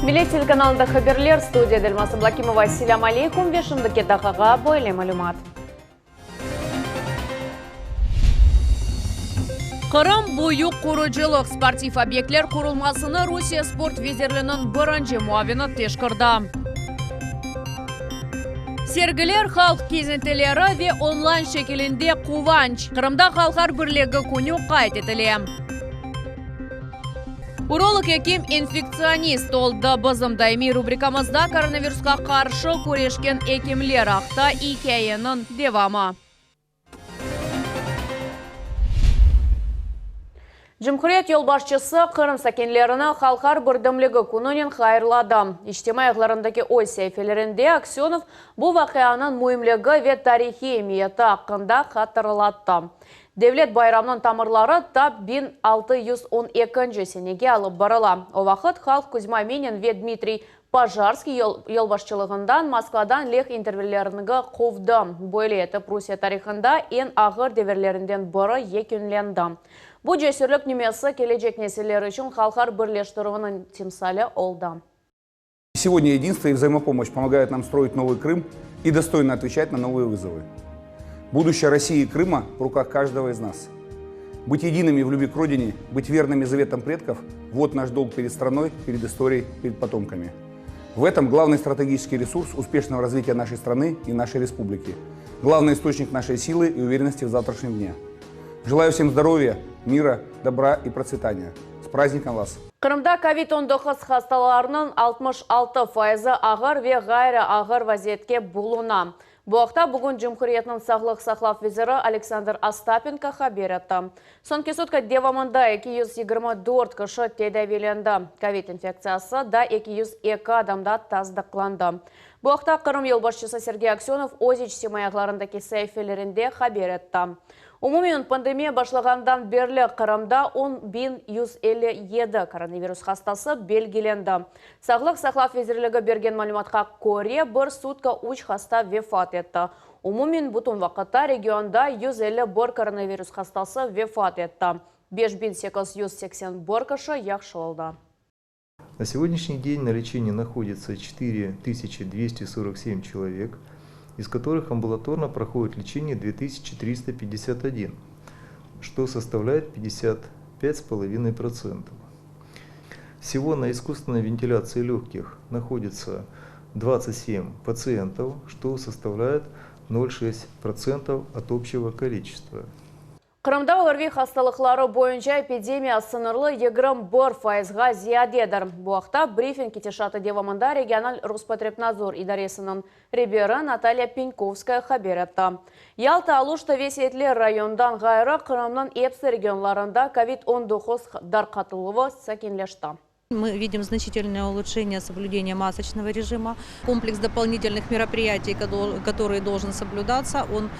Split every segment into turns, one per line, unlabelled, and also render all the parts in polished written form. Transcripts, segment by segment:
Millet telekanalında haberler, studiyada Elmaz Ablâkimova. Selâm aleykum ve şimdiki daqiqağa böyle malümat. Qırım büyük qurucılıq sportiv obyektler qurulmasını Rusiye sport vezirliniñ birinci muavini teşkirdi. Sergiler, halq kezintileri ve onlayn şekilinde quvanç, Qırımda Halqlar birligi künü qayd etile. Urolog ekim infektsionist oldı. Bizim daimiy rubrikamızda koronavirusqa qarşı küreşken ekimler aqta ikâyeniñ devamı. Cumhuriyet yolbaşçısı Qırım sakinlerini Halqar birdemligi kününen hayırladı. İçtimaiy ağlarındaki öz saifelerinde Aksönov bu vaqianıñ müimligi ve tarihiy emiyeti aqqında hatırlattı. Devlet bayramnıñ tamırları tap 1612 senege alıp barıla. O vaqıt halq Kuzma Minin ve Dmitriy Pojarskiy yolbaşçılığından Moskvadan leh interverlerinigi quvdı. Böyle etip Rusiye tarihında eñ ağır devirlerinden biri yekünlendi. Bu cesürlik nümesi kelecek nesiller içün halqar birleştirüviniñ timsali oldı.
Сегодня единство и взаимопомощь помогают нам строить новый Крым и достойно отвечать на новые вызовы. Будущее России и Крыма в руках каждого из нас. Быть едиными в любви к родине, быть верными заветам предков – вот наш долг перед страной, перед историей, перед потомками. В этом главный стратегический ресурс успешного развития нашей страны и нашей республики. Главный источник нашей силы и уверенности в завтрашнем дне. Желаю всем здоровья, мира, добра и процветания. С праздником вас!
Qırımda kovid 19 hastalarınıñ 66 fayızı ağır ve ğayrı ağır vaziyetke buluna. Bu aqta bugün cumhuriyetniñ sağlıq saqlav veziri Aleksandr Ostapenko haber etti. Soñki sutka devamında 224 kişi tedaviylendi. Kovid infektsiyası da 202 adamda tasdıqlandı. Bu aqta Qırım yolbaşçısı Sergey Aksönov öz içtimaiy ağlarındaki saifelerinde haber etti. Umumen, pandemiya başlağandan berli Qırımda 10.157 koronavirus hastası belgilendi. Sağlıq saqlav vezirligi bergen malümatqa köre, bir sutka üç hasta vefat etti. Umumen, bütün vaqıtta regionda 151 koronavirus hastası vefat etti, 5881 kişi yahşı oldı.
На сегодняшний день на лечении находится 4247 человек, из которых амбулаторно проходит лечение 2351, что составляет 55,5%. Всего на искусственной вентиляции легких находится 27 пациентов, что составляет 0,6% от общего количества.
Qırımda ORVİ hastalıqları boyunca epidemiya sıñırlı 21 fayızğa ziyadedir. Bu aqta brifing ketişatı devamında regional Rospotrebnadzor idaresiniñ reberi Natalya Penkovskaya haber etti. Yalta, Aluşta ve Seyitler rayonından ğayrı Qırımnıñ episi regionlarında kovid 19 darqatıluvı sakinleşti.
Мы видим значительное улучшение соблюдения масочного режима. Комплекс дополнительных мероприятий, который должен соблюдаться, он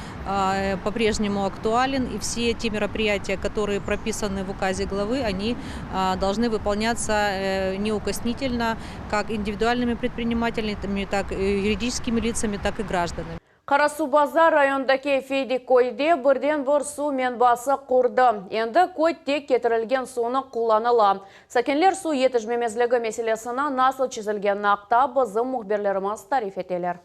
по-прежнему актуален. И все те мероприятия, которые прописаны в указе главы, они должны выполняться э, неукоснительно как индивидуальными предпринимателями, так и юридическими лицами, так и гражданами.
Qarasuvbazar rayonındaki Efendi köyde birden bir suv menbası qurdı. Endi köy tek ketirilgen suvnı qullanıla. Sakinler suv yetişmemezligi meselesini nasıl çezilgenini aqta bizim mühbirlerimiz tarif eteler.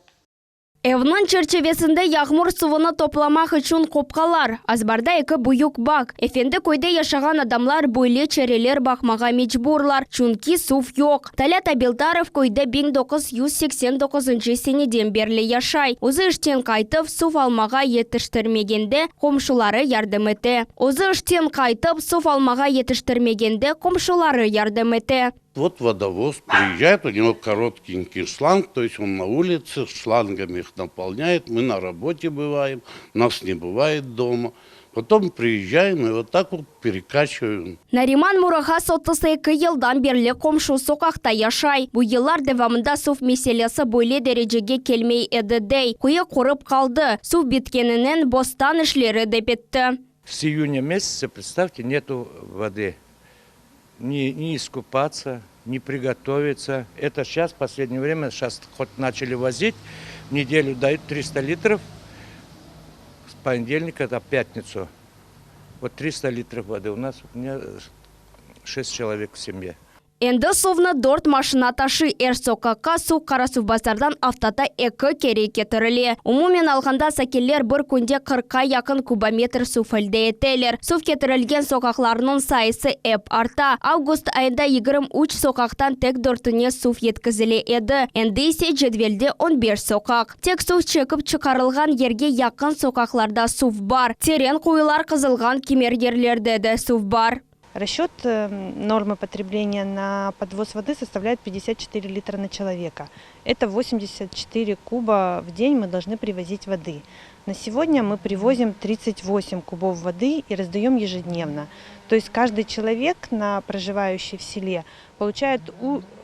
Evniñ çerçivesinde yağmur suvunı toplamaq içün qopqalar, azbarda eki büyük bak. Efendi köyde yaşağan adamlar böyle çareler baqmağa mecburlar, çünki suv yoq. Talât Abiltarov köyde 1989-ncı seneden berli yaşay. Özü işten qaytıp, suv almağa yetiştirmegende, qomşuları yardım ete. Özü işten qaytıp, suv almağa yetiştirmegende, qomşuları yardım ete.
Вот водовоз приезжает, у него короткенький шланг, то есть он на улице шлангами их наполняет, мы на работе бываем, нас не бывает дома. Потом приезжаем и вот так вот перекачиваем.
Nariman Murahas 32 yıldan berli qomşu soqaqta yaşay. Bu yıllar devamında suv meselesi böyle derecege kelmey edi, dey. Quyu qurıp qaldı. Suv bitkeninen bostan işleri de bitti.
С июня месяца, представьте, нету воды. Ни, ни искупаться, ни приготовиться. Это сейчас, в последнее время, сейчас хоть начали возить, в неделю дают 300 литров, с понедельника до пятницу. Вот 300 литров воды. У нас у меня 6 человек в семье.
Endi suvnı dört maşina taşıy, er soqaqqa suv Qarasuvbazardan aftada eki kere ketirile. Umumen alğanda, sakinler bir künde qırqqa yaqın kubometr suv elde eteler. Suv ketirilgen soqaqlarnıñ sayısı ep arta. Avgust ayında 23 soqaqtan tek dörtüne suv yetkizile edi, endi ise cedvelde on beş soqaq. Tek suv çekip çıqarılğan yerge yaqın soqaqlarda suv bar. Teren quyular qazılğan kimer yerlerde de suv bar.
Расчет нормы потребления на подвоз воды составляет 54 литра на человека. Это 84 куба в день мы должны привозить воды. На сегодня мы привозим 38 кубов воды и раздаем ежедневно. То есть каждый человек, на проживающий в селе, получает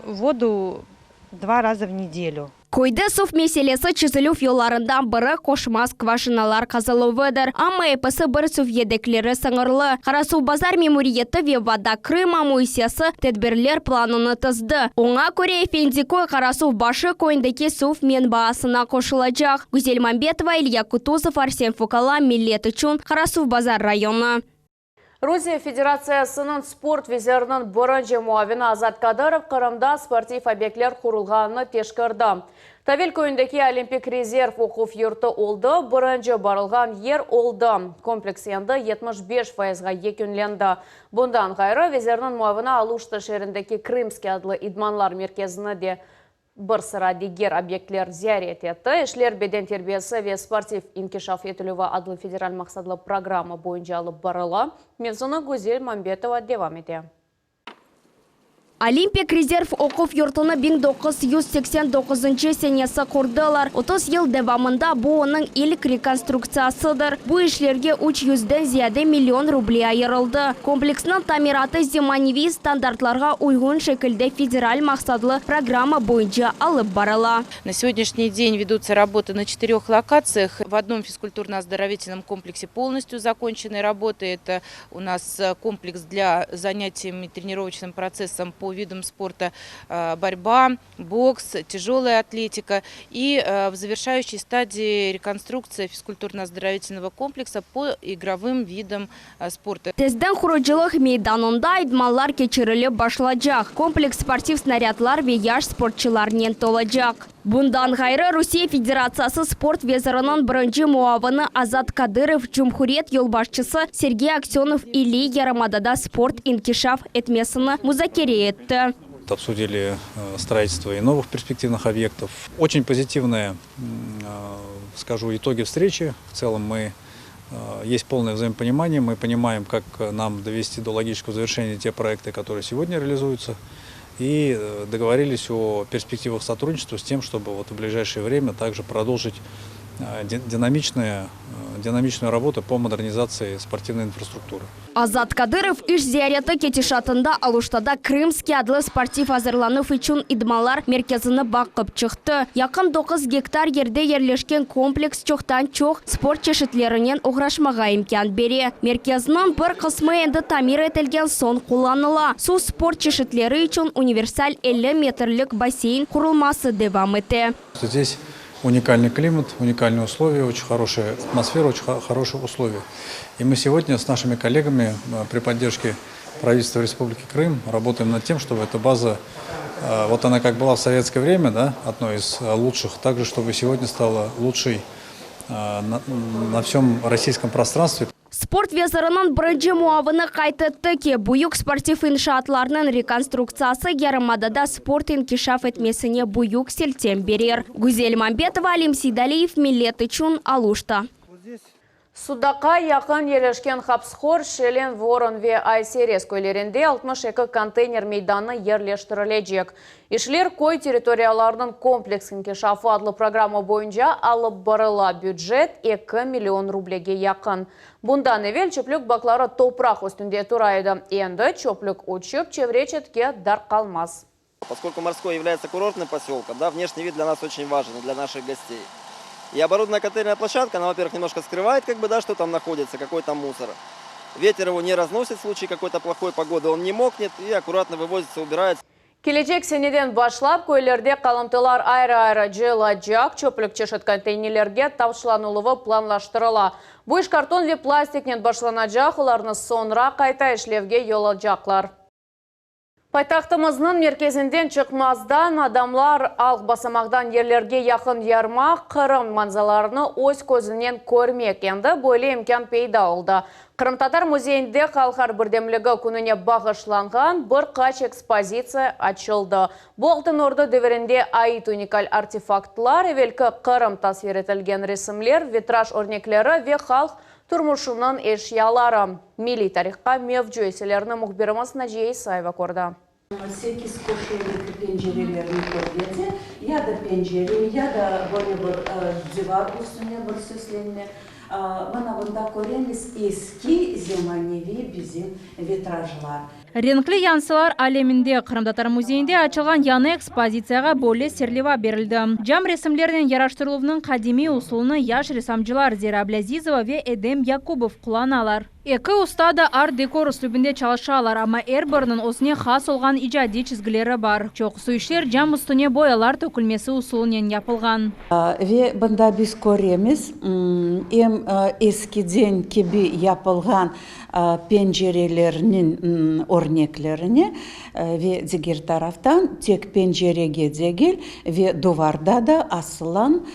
воду два раза в неделю.
Köyde suv meselesi çezilüv yollarından biri qoşma skvajinalar qazıluvıdır. Amma episi bir suv yedekleri sıñırlı. Qarasuvbazar memuriyeti ve Voda Krıma müessisesi tedbirler planını tizdi. Oña köre, Efendiköy Qarasuv başı köyündeki suv menbaasına qoşulacaq. Güzel Mambetova, İlya Kutuzov, Arsen Fukala, Millet içün, Qarasuvbazar rayonı.
Rusiye Federatsiyasınıñ sport veziriniñ birinci muavini Azat Kadırov Qırımda sportiv obyektler qurulğanını teşkerdi. Tavil köyündeki Olimpik rezerv oquv yurtu oldı, birinci barılğan yer oldı. Kompleks endi 75 fayızğa yekünlendi. Bundan ğayrı, vezirniñ muavini Aluşta şeerindeki Krımskiy adlı idmanlar merkezini de bir sıra diger obyektler ziyaret etti. İşler beden terbiyesi ve sportiv inkişaf etilüvi adlı federal maqsatlı programma boyunca alıp barıla. Mevzunı Güzel Mambetova devam ete.
Olimpik rezerv oquv yurtunı 1989 senesi qurdılar. 30 yıl devamında bu onıñ ilk rekonstruktsiyasıdır. Bu işlerge 300-den ziyade million ruble ayırıldı. Kompleksniñ tamiratı zemaneviy standartlarğa uyğun şekilde federal maqsatlı programma boyunca alıp barıla.
На сегодняшний день ведутся работы на четырех локациях. В одном физкультурно-оздоровительном комплексе полностью закончены работы. Это у нас комплекс для занятий тренировочным процессом по видам спорта борьба, бокс, тяжелая атлетика. И в завершающей стадии реконструкция физкультурно-оздоровительного комплекса по игровым видам спорта.
Tezden qurucılıq meydanında idmanlar keçirilip başlaycaq. Kompleks sportiv snarâdlar ve yaş sportçılarnen tolacaq. Bundan ğayrı Rusiye Federatsiyası sport veziriniñ birinci muavini Azat Kadırov, Cumhuriyet yolbaşçısı Sergey Aksönov ile yarımadada sport inkişaf etmesini muzakere etti.
Обсудили строительство и новых перспективных объектов. Очень позитивные, скажу, итоги встречи. В целом мы есть полное взаимопонимание, мы понимаем, как нам довести до логического завершения те проекты, которые сегодня реализуются, и договорились о перспективах сотрудничества с тем, чтобы вот в ближайшее время также продолжить динамичную, динамичную работу по модернизации спортивной инфраструктуры.
Azat Kadırov iş ziyareti ketişatında Aluştada Krımskiy adlı sportiv azırlanuv içün idmanlar merkezini baqıp çıqtı. Yaqın 9 gektar yerde yerleşken kompleks çoqtan çoq sport çeşitlerinen oğraşmağa imkân bere. Merkezniñ bir qısmı endi tamir etilgen soñ qullanıla. Suv sport çeşitleri içün universal 50 metrlik basseyn qurulması devam ete.
Здесь уникальный климат, уникальные условия, очень хорошая атмосфера, очень хорошие условия. И мы сегодня с нашими коллегами при поддержке правительства Республики Крым работаем над тем, чтобы эта база, вот она как была в советское время, да, одной из лучших, также чтобы сегодня стала лучшей на, на всем российском пространстве.
Sport veziriniñ birinci muavini qayd etti ki, büyük sportiv inşaatlarnıñ rekonstruktsiyası yarımadada sport inkişaf etmesine büyük siltem berer. Güzel Mambetova, Alim Seydaliyev, Millet içün Aluşta.
Sudaqqa yaqın yerleşken Hapıshor, Şelen, Voron ve Ay-Serez köylerinde 62 konteyner meydanı yerleştirilecek. İşler köy territoriyalarınıñ kompleks inkişafı adlı programma boyunca alıp barıla bücet 2 million rublege yaqın. Bundan evel çöplük bakları topraq üstünde tura edi. Endi çöplük uçıp çevre çetke darqalmaz.
Поскольку Морской является курортным поселком, да, внешний вид для нас очень важен и для наших гостей. И оборудованная контейнерная площадка, она, во-первых, немножко скрывает, как бы, да, что там находится, какой там мусор. Ветер его не разносит в случае какой-то плохой погоды, он не мокнет и аккуратно вывозится, убирается.
Kelecek seneden başlap köylerde qalımtılar ayrı-ayrı cıyılacaq çöplük çeşit konteynerlerge taşlanıluvı planlaştırıla. Bu iş karton ve plastiknen başlanacaq, olarnı soñra qayta işlevge yollaycaqlar. Paytahtımıznıñ merkezinden çıqmazdan adamlar alq basamaqtan yerlerge yaqın yarmaq, Qırım manzalarını öz közünen körmek endi böyle imkân peyda oldı. Qırımtatar müzeyinde Halqar birdemligi kününe bağışlanğan bir qaç ekspozitsiya açıldı. Bu Altın Ordu devirinde ait unikal artefaktlar, evelki Qırım tasvir etilgen resimler, vitraj örnekleri ve halq turmuşınıñ eşyaları. Milliy tarihqa mevcu eserlerni mühbirimiz Naciye İsayeva kördi.
Sekiz köşeli pencerelerni körgende, ya da pencere, ya da böyle bir divar üstüne bir süslenme. Mına bunda köremiz eski zemaneviy bizim vitrajlar.
Renkli yansılar aleminde Qırımtatar müzeyinde açılğan yañı ekspozitsiyağa böyle serleva berildi. Cam resimlernen yaraştırıluvnıñ qadimiy usulını yaş ressamcılar Zera Ablâzizova ve Edem Yakubov qullanalar. Eki usta da art-dekor üslübinde çalışalar, amma er biriniñ özüne has olğan icadiy çizgileri bar. Çoqusı işler cam üstüne boyalar tökülmesi usulınen yapılğan.
Ve bunda biz köremiz, em eskiden kibi yapılğan pencerelerniñ örneklerini ve diger taraftan tek pencerege degil, ve duvarda da asılan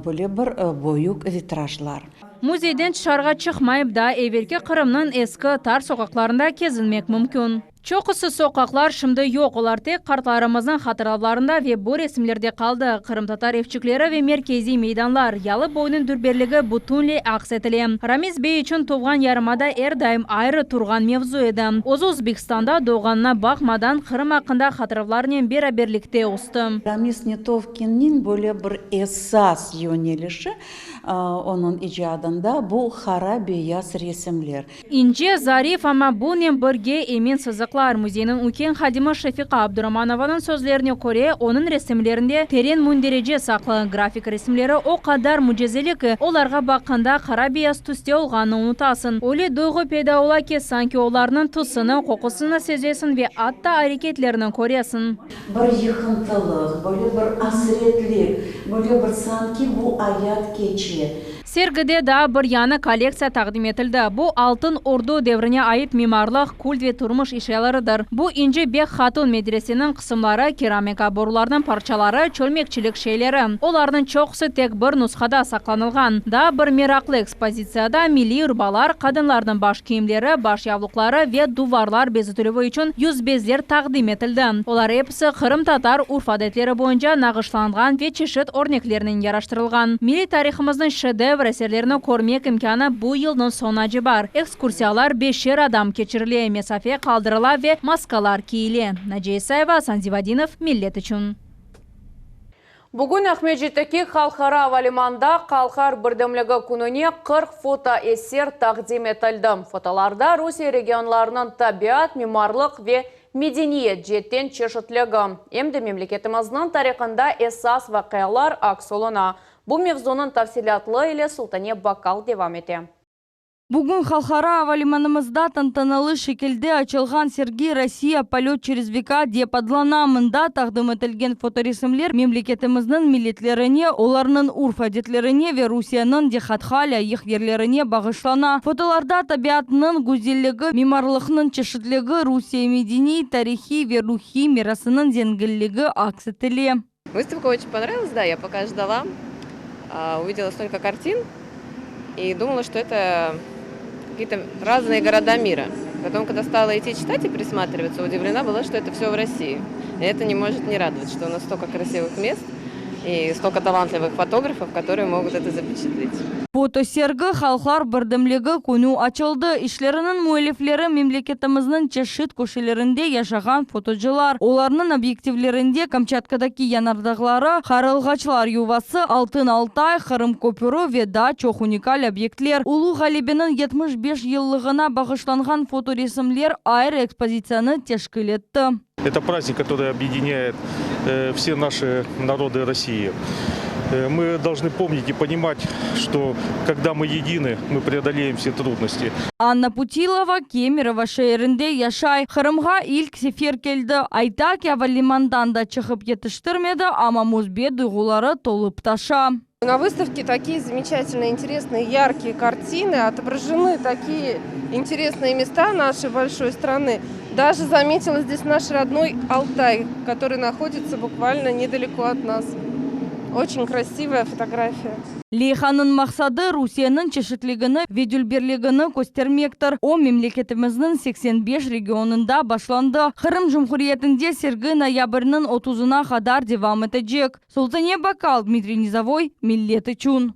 böyle bir büyük vitrajlar.
Müzeyden tışarığa çıqmayıp daa evelki Qırımnıñ eski, tar soqaqlarında kezinmek mümkün. Çoqusı soqaqlar şimdi yoq, olar tek qartlarımıznıñ hatırlavlarında ve bu resimlerde qaldı. Qırımtatar evçikleri ve merkeziy meydanlar, yalı boyunıñ dülberligi bütünley aks etile. Ramiz bey içün tuvğan yarımada er daim ayrı turğan mevzu edi. Özü Özbekistanda doğğanına baqmadan, Qırım aqqında hatıravlarnen beraberlikte östi.
Ramiz Netovkinniñ böyle bir esas yönelişi onıñ icadında bu qara-beyaz resimler.
İnce, zarif, amma bunen birge emin sızıqlar. Müzeyniñ üyken hadimi Şefiqa Abduramanovanıñ sözlerine köre, onıñ resimlerinde teren münderece saqlı. Grafik resimleri o qadar mücizeli ki, olarğa baqqanda qara-beyaz tüste olğanını unutasıñ. Öyle duyğu peyda ola ki, sanki olarnıñ tüsüni, qoqusını sezesiñ ve atta areketlerini köresiñ.
Bir yıqıntılıq, böyle bir asretlik, böyle bir sanki bu ayat keçe.
Sergide daa bir yañı kollektsiya taqdim etildi. Bu, Altın Ordu devrine ait mimarlıq, kult ve turmuş eşyalarıdır. Bu, İnci Bek Hatun medreseniñ qısımları, keramika borularnıñ parçaları, çölmekçilik şeyleri. Olarnıñ çoqusı tek bir nushada saqlanılğan. Daa bir meraqlı ekspozitsiyada milliy urbalar, qadınlarnıñ baş kiyimleri, baş yavluqları ve duvarlar bezetilüvi içün yüzbezler taqdim etildi. Olar episi qırımtatar urf-adetleri boyunca nağışlanğan ve çeşit örneklernen yaraştırılğan. Milliy tarihımıznıñ şedevr eserlerini körmek imkânı bu yılnıñ soñunace bar. Ekskursiyalar beşer adam keçirile, mesafe qaldırıla ve maskalar kiyile. Naciye İsayeva, Asan Zivadinov, Millet içün.
Bugün Aqmescitteki halqara avalimanında Halqar birdemligi kününe 40 fotoeser taqdim etildi. Fotolarda Rusiye regionlarınıñ tabiat, mimarlıq ve medeniyet ceetten çeşitligi, em de memleketimizniñ tarihında esas vaqialar aks oluna. Bu mevzunıñ tafsilâtlı ile Sultane Bakkal devam ete.
Bugün halqara avalimanımızda tantanalı şekilde açılğan sergi Rossiya, polöt çerez veka dep adlana. Mında taqdim etilgen fotoresimler memleketimizniñ milletlerine, olarnıñ urf-adetlerine ve Rusiyeniñ diqqatqa lâyıq yerlerine bağışlana. Fotolarda tabiatnıñ güzelligi, mimarlıqnıñ çeşitligi, Rusiye medeniy, tarihiy ve ruhiy mirasınıñ zenginligi aks etile.
Выставка очень понравилась, да, я пока ждала, увидела столько картин и думала, что это какие-то разные города мира. Потом, когда стала идти читать и присматриваться, удивлена была, что это все в России. И это не может не радовать, что у нас столько красивых мест и столько талантливых фотографов, которые могут это запечатлеть.
Fotosergi Halqlar birdemligi künü açıldı. İşleriniñ müellifleri memleketimizniñ çeşit köşelerinde yaşağan fotocılar. Olarnıñ obyektivlerinde Kamçatkadaki yanardağları, Qarılğaçlar yuvası, Altın Altay, Qırım köpüri ve daa çoq unikal obyektler. Ulu Ğalebeniñ 75 yıllığına bağışlanğan fotoresimler ayrı ekspozitsiyanı teşkil etti.
Это праздник, который объединяет все наши народы России. Мы должны помнить и понимать, что когда мы едины, мы преодолеем все трудности.
Anna Putilova Kemerovo şeerinde yaşay. Qırımğa ilk sefer keldi. Ayta ki, avalimandan da çıqıp yetiştirmedi, amma müsbet duyğuları tolıp taşa.
На выставке такие замечательные, интересные, яркие картины, отображены такие интересные места нашей большой страны. Даже заметила здесь наш родной Алтай, который находится буквально недалеко от нас. Очень красивая фотография.
Leyhanıñ maqsadı, Rusiyeniñ çeşitligini ve dülberligini köstermektir. O, memleketimizniñ 85 regionında başlandı. Qırım Cumhuriyetinde sergi noyabrniñ otuzına qadar devam etecek. Sultane Bakal, Dmitriy Nizovoy, Millet içün.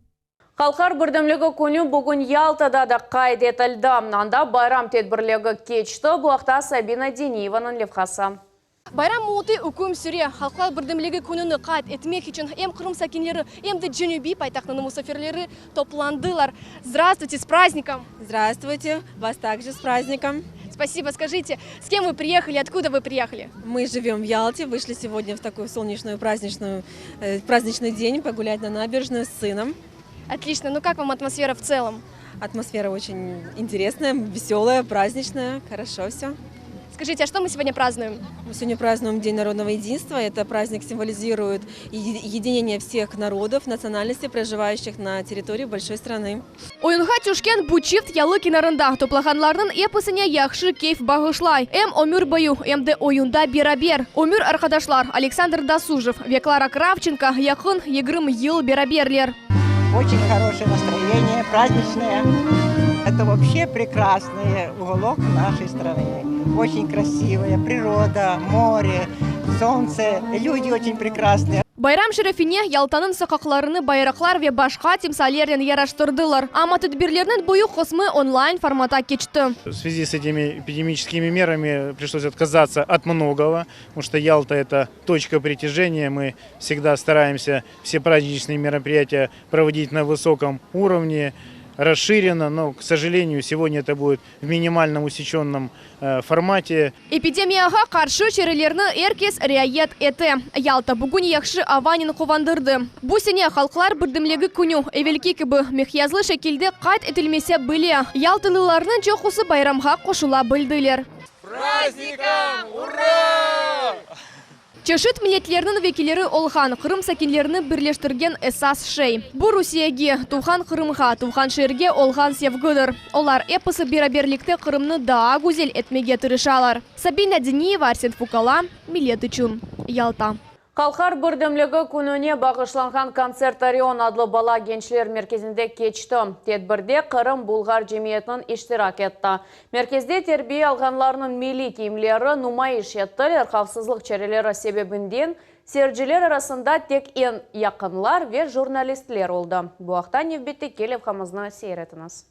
Halqlar birdemligi künü bugün Yaltada da qayd etildi. Anda bayram tedbirlegi keçti. Bu aqta Sabina Deniyevanıñ levhası.
Bayram müiti üküm süre. Halqlar birdemligi kününi qayd etmek içün em Qırım sakinleri, em de cenübiy paytahtınıñ musafirleri toplandılar. Здравствуйте, с праздником!
Здравствуйте, вас также с праздником.
Спасибо. Скажите, с кем вы приехали, откуда вы приехали?
Мы живем в Ялте, вышли сегодня в такую солнечную праздничную, э, праздничный день погулять на набережную с сыном.
Отлично. Ну как вам атмосфера в целом?
Атмосфера очень интересная, веселая, праздничная. Хорошо все.
Скажите, а что мы сегодня празднуем?
Мы сегодня празднуем День народного единства. Это праздник символизирует единение всех народов, национальностей, проживающих на территории большой страны.
Oyunğa tüşken bu çift yalı kenarında toplanğanlarnıñ episine yahşı keyf bağışlay. Em ömür boyu, em de oyunda beraber. Ömür arqadaşlar Aleksandr Dosujев ve Klara Kravçenko yaqın 20 yıl beraberler.
Очень хорошее настроение, праздничное. Это вообще прекрасный уголок нашей страны. Очень красивая природа, море, солнце, люди очень прекрасные.
Bayram şerefine Yaltanıñ soqaqlarını bayraqlar ve başqa timsallernen yaraştırdılar. Amma tedbirlerniñ büyük qısmı online formatta keçti.
В связи с этими эпидемическими мерами пришлось отказаться от многого, потому что Ялта – это точка притяжения. Мы всегда стараемся все праздничные мероприятия проводить на высоком уровне, расширенно, но, к сожалению, сегодня это будет в минимальном усеченном э, формате.
Epidemiyağa qarşı çarelerni er kes riayet ete. Yalta bugün yahşı avanen quvandırdı. Bu sene Halqlar birdemligi künü evelki kibi miqyaslı şekilde qayd etilmese bile, yaltalılarnıñ çoqusı bayramğa qoşula bildiler.
Праздником! Ура!
Çeşit milletlerniñ vekilleri olğan Qırım sakinlerini birleştirgen esas şey, bu Rusiyege, tuvğan Qırımğa, tuvğan şeerge olğan sevgidir. Olar episi beraberlikte Qırımnı daa güzel etmege tırışalar. Sabina Deniyeva, Arsen Fukala, Millet içün, Yalta.
Halqlar birdemligi kününe bağışlanğan kontsert Orion adlı bala gençler merkezinde keçti. Tedbirde Qırım bulğar cemiyetiniñ iştirak etti. Merkezde terbiye alğanlarnıñ milliy kiyimleri numayış ettiler, havfsızlıq çareleri sebebinden seyirciler arasında tek eñ yaqınlar ve jurnalistler oldı. Bu aqta nevbetteki levhamıznı seyir etiñiz.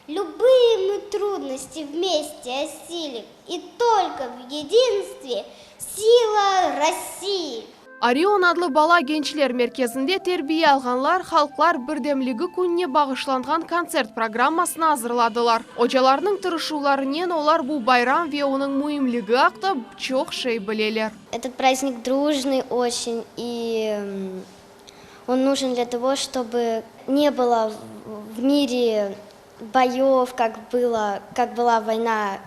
Любые мы трудности вместе осилим, и только в единстве сила России.
Orion adlı bala gençler merkezinde terbiye alğanlar Halqlar birdemligi kününe bağışlanğan kontsert programmasını azırladılar. Ocalarnıñ tırışuvlarınen olar bu bayram ve onıñ müimligi aqta çoq şey bileler.
Этот праздник дружный очень, и он нужен для того, чтобы не было в мире боев, как было, как была война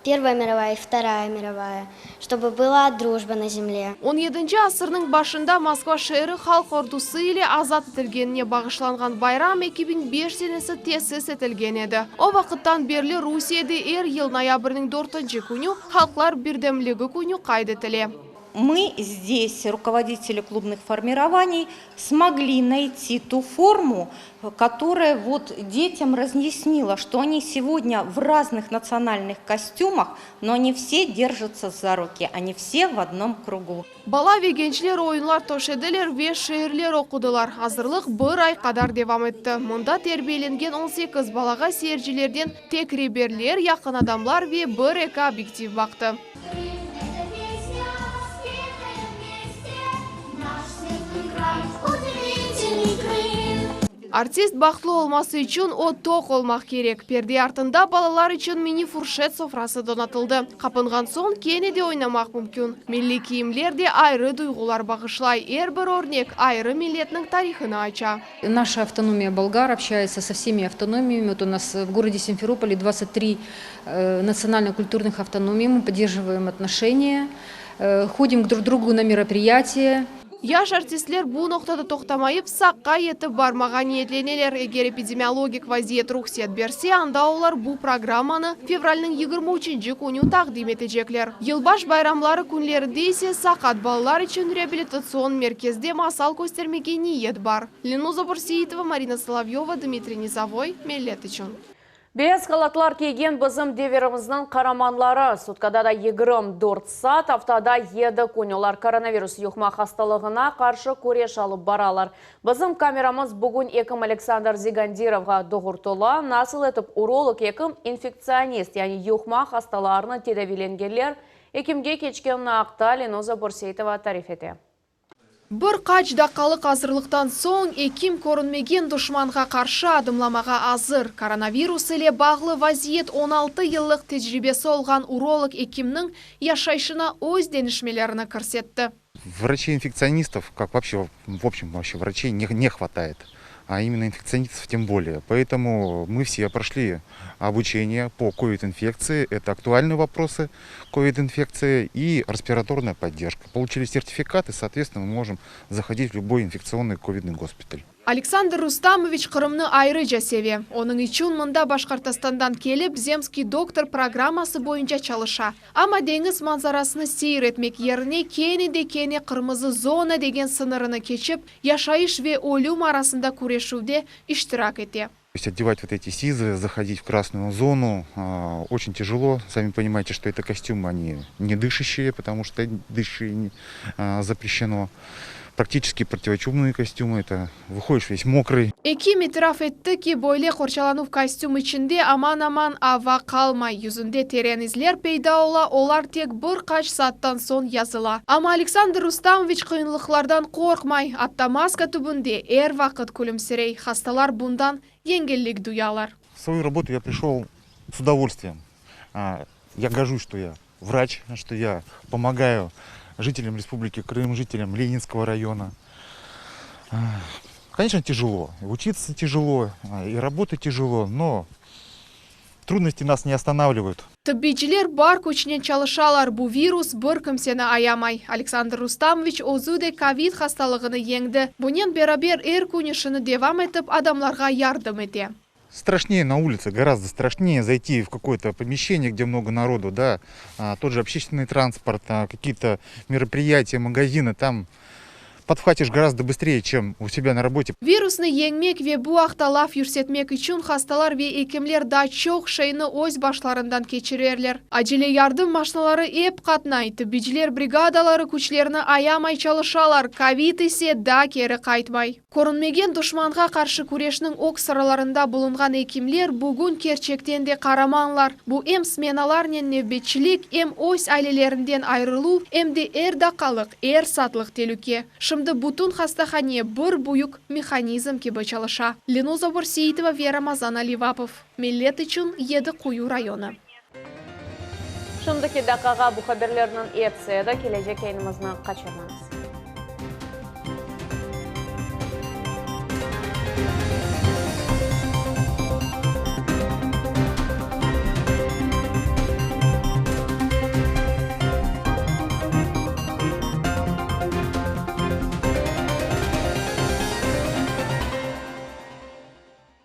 Первая мировая и Вторая мировая, чтобы была дружба на земле.
17 asırnıñ başında Moskva şeeri halq ordusı ile azat etilgenine bağışlanğan bayram 2005 senesi tesis etilgen edi. O vaqıttan berli Rusiyede er yıl noyabrniñ 4 künü Halqlar birdemligi künü qayd etile.
Мы здесь, руководители клубных формирований, смогли найти ту форму, которая вот детям разъяснила, что они сегодня в разных национальных костюмах, но они все держатся за руки, они все в одном кругу.
Bala ve gençler oyunlar töşediler ve şiirler oqudılar. Azırlıq bir ay qadar devam etti. Mında terbiyelengen 18 balağa seyircilerden tek reberler, yaqın adamlar ve bir-eki obyektiv baqtı.
Это песня, спетая вместе, наш светлый край, удивительный Крым.
Artist bahtlı olması içün o toq olmaq kerek. Perde artında balalar içün mini furşet sofrası donatıldı. Qapınğan soñ kene de oynamaq mümkün. Milliy kiyimler de ayrı duyğular bağışlay. Er bir örnek ayrı milletniñ tarihını aça.
Наша автономия болгар общается со всеми автономиями. Вот у нас в городе Симферополе 23 э, национально-культурных автономий. Мы поддерживаем отношения, э, ходим друг к другу на мероприятия.
Yaş artistler bu noqtada toqtamayıp, Saqqa yetip barmağa niyetleneler. Eger epidemiologik vaziyet ruhset berse, anda olar bu programmanı fevralniñ 23-nci künü taqdim etecekler. Yılbaş bayramları künlerinde ise saqat balalar içün reabilitatsion merkezde masal köstermege niyet bar. Lenuza Bürseitova, Marina Solovyova, Dmitriy Nizovoy, Millet içün.
Beyaz halatlar kiygen bizim devirimizniñ qaramanları, sutkada da 24 saat, aftada yedi kün olar koronavirus yuqma hastalığına qarşı küreş alıp baralar. Bizim kameramız bugün ekim Aleksandr Zigandirovğa doğurtıla, nasıl etip urolog ekim infektsionist, yani yuqma hastalarını tedaviylengenler ekimge keçkenini aqta Lenuza Bürseitova tarif ete.
Bir qaç daqqalıq azırlıqtan soñ ekim körünmegen duşmanğa qarşı adımlamağa azır. Koronavirus ile bağlı vaziyet 16 yıllıq tecribesi olğan urolog ekimniñ yaşayışına öz deñişmelerini kirsetti.
Врачей-инфекционистов, как вообще, в общем, вообще врачей не, не хватает, а именно инфекционистов тем более. Поэтому мы все прошли обучение по ковид-инфекции, это актуальные вопросы ковид-инфекции и респираторная поддержка. Получили сертификаты, соответственно, мы можем заходить в любой инфекционный ковидный госпиталь.
Aleksandr Rustamoviç Qırımnı ayrıca seve. Onıñ içün mında Başqırtostandan kelip, Zemskiy doktor programması boyunca çalışa. Amma deñiz manzarasını seyir etmek yerine kene de kene qırmızı zona degen sıñırını keçip, yaşayış ve ölüm arasında küreşüvde iştirak ete.
То есть одевать вот эти СИЗы, заходить в красную зону очень тяжело. Сами понимаете, что это костюмы, они не дышащие, потому что дышащие запрещено. Практически противочумные костюмы, это выходишь весь мокрый.
Ekim itiraf etti ki, böyle qorçalanuv kostüm içinde aman-aman ava qalmay, yüzünde teren izler peyda ola, olar tek bir qaç saattan soñ yazıla. Amma Aleksandr Rustamoviç qıyınlıqlardan qorqmay, atta maska tübünde er vaqıt külümsirey, hastalar bundan yengillik duyalar.
В свою работу я пришел с удовольствием. Я горжусь, что я врач, что я помогаю жителям Республики Крым, жителям Ленинского района. Конечно, тяжело. Учиться тяжело, и работать тяжело, но трудности нас не останавливают.
Tıbbiyciler bar küçnen çalışalar, bu virus bir kimseni ayamay. Aleksandr Rustamoviç özü de kovid hastalığını yeñdi. Bunen beraber er kün işini devam etip, adamlarğa yardım ete.
Страшнее на улице, гораздо страшнее зайти в какое-то помещение, где много народу, да, тот же общественный транспорт, какие-то мероприятия, магазины, там подхватишь гораздо быстрее, чем у себя на работе.
Virusnı yeñmek ve bu aqta laf yürsetmek içün hastalar ve ekimler daa çoq şeyni öz başlarından keçirerler. Acele yardım maşinaları ep qatnay, tıbbiyciler brigadaları küçlerini ayamay çalışalar, kovid ise daa keri qaytmay. Körünmegen duşmanğa qarşı küreşniñ ög sıralarında bulunğan ekimler bugün kerçekten de qaramanlar. Bu em smenalarnen nevbetçilik, em öz ailelerinden ayırıluv, em de er daqqalıq, er saatlıq telüke. Şimdi bütün hastahane bir büyük mehanizm kibi çalışa. Lenuza Bürseitova ve Ramazan Alivapov, Millet içün Yedi Quyu rayonı.
Şimdiki daqqağa bu haberlerniñ episi edi. Kelecek yayınımıznı qaçırmañız.